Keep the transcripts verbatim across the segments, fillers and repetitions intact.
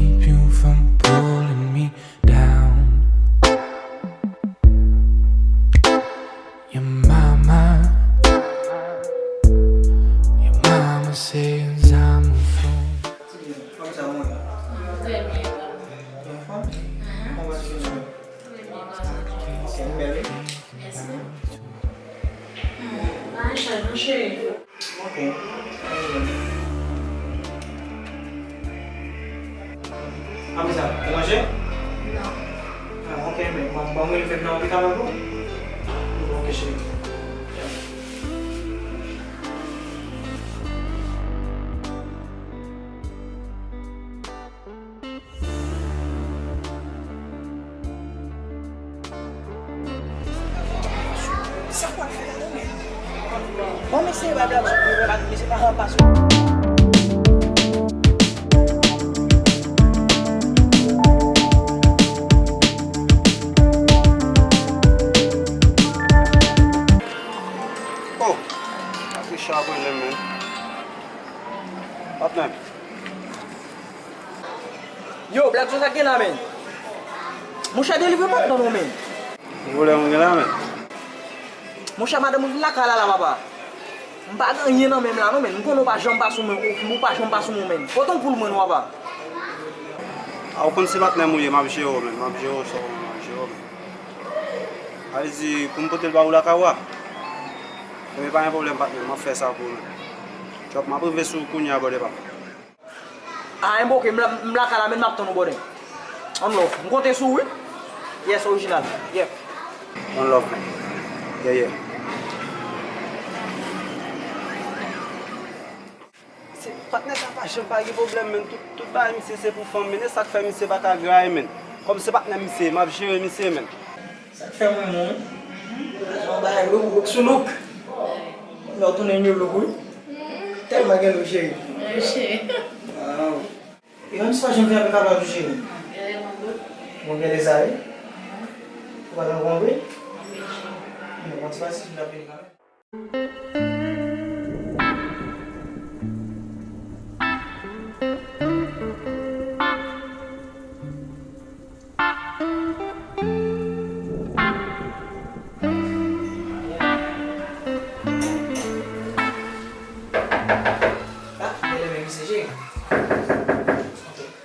keep you from pulling me down. Your mama, your mama says I'm a fool. Kòman sa, mon gars? Très bien. En forme? Comment vas-tu? Très bien, merci. Ok, belle. Merci. Hmm, pa gen chaj non, cheri. Ok. Apre sa, ou manje? Non. Ah, ok, men, bon, bon, mwen fèt nan lopital ankò? Ok, cheri. Sa w ap fè la non, men? Bon, mesye, pa blag sou mwen, men mesye pa ranpase. Oh, Patricia ap rele m, men. Patnè. Yo, Black Joe, sa k gen la, men? Monchè, delivre m ap tann ou, men. Ki pwoblèm ou gen la, men? Monchè, madanm ou vin lakay la, la, papa. M pa gen anyen nan men m la, non, men. M konnen ou pa janm pa sou mwen, ou, ou pa janm pa sou mwen, men. Pote yon poul mwen, non, papa. A, ou konn se patnè m ou ye, m ap jere w, men. M ap jere w, sou, m ap jere w, men. Sa vle di, pou m pote l ba ou lakay ou a? Ebyen, pa gen pwoblèm, patnè, m ap fè sa pou ou, men. Chòp, m ap rive sou ou kounye a, brother pa m. Ah, enben, ok, m la, m lakay la, men m ap tann ou, brother. One love. M konte sou ou, wi. Yes, orijinal. Yeah. One love, man. Yeah, yeah. Se, patnè sa pa janm pa gen pwoblèm, men. Tout, tout bagay misye se pou fanm, men. E sa k fè misye pa ka graye, men. Kòm se patnè misye, m ap jere misye, men. Sa k fè m renmen w, wi. Yon bagay look, look sou look. Lè w tounen new look, wi. Tèlman gen look, cheri. Wi, cheri. Waw. E yon istwa jan m fè avèk apa tou, cheri. Mwen gen lè sa, wi. Ou pa t anvi? Bon, se pa si m t ap vini kanmenm. Ah, bèlè, men misye cheri.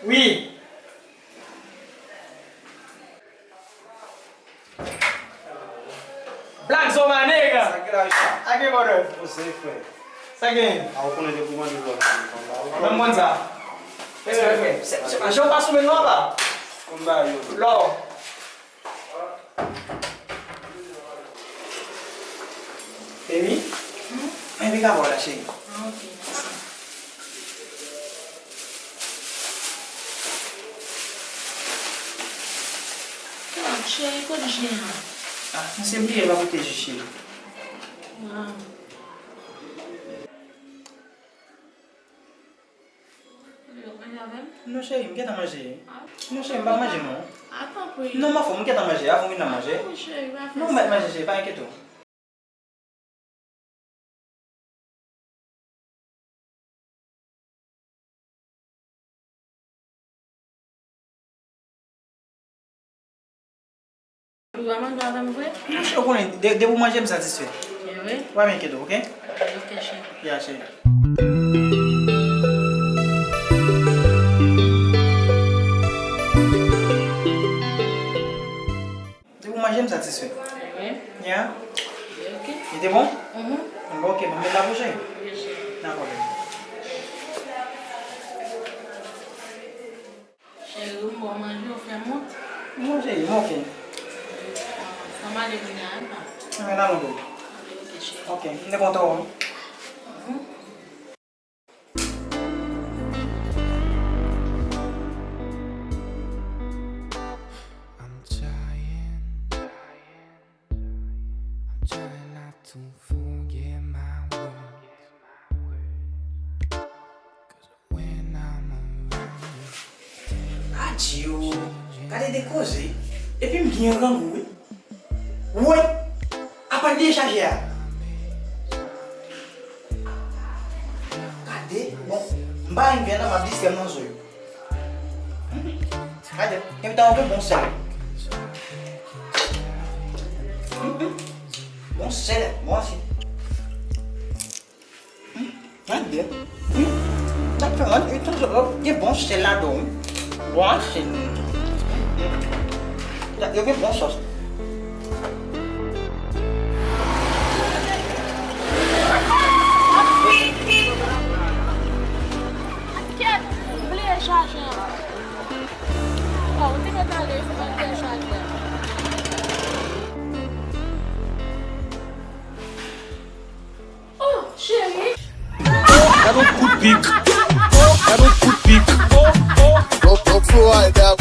Wi. Black Zoma, nèg! Sa ki la, Richard? Sa gen, brother? Poze, frè. Sa gen? A, ou konnen depi w mande lò, m konn ba ou. Mwen m konn sa. Respè, frè. Se, se pa jan w pa sou men non, apa. Konn ba yo. Lò. Baby? Hmm? Mwen vin ka ba w la, cheri. Ah, ok, mèsi. Oh, cheri, kote ji an? Ah, misye bliye l pa pote ji, cheri. Waw. Ou vle manje avè m? Non, cheri, m gentan manje. Ah. Non, cheri, m pa manje, non. Ah, tanpri. Non, m anfòm, m gentan manje. Avan w vin nan manje. Ah, tanpri, cheri, pa fè sa. Non, m mèt manje, cheri, pa enkyete w. Ou va manje avè m vre? Monchè, ou konnen, de-, depi w manje, m satisfè. E vre? Ou pa enkyete w, oke? Ok, cheri. Ya, cheri. Depi w manje, m satisfè. E vre? Ya. Ok. Li te bon? Mhm. Bon, oke, bon, m met la pou cheri. Wi, cheri. Dakò, bebe. Cheri, m bon manje, ou fè m wont. Non, cheri, m oke. Ann ale kounye a, pa. Ann ale, bebe. Ok, cheri. Oke, m te kontan wè w. Mhm. I'm trying, I'm trying not to forget my words. Adje o, gade de koze. Epi m gen rangou, wi. Woy! Apa l bliye chaje a? Gade, bon, m pa renmen vyann nan, m ap distrè m nan zo yo. Hmm. Gade, gen tan yon bon sèl. Hmm, hmm. Bon sèl, bon asyèt. Hmm, gade byen. Hmm, sa k fè mwen, e, tout, gen bon sèl ladan, wi. Bon sèl. Hmm. Yo gen bon sòs. Kèt, m bliye chaje an. Oh, ou te mèt ale, se pa m te chaje a. Oh, cheri. Gad yon kout pik. Gad yon kout pik. Don't, don't flow like that,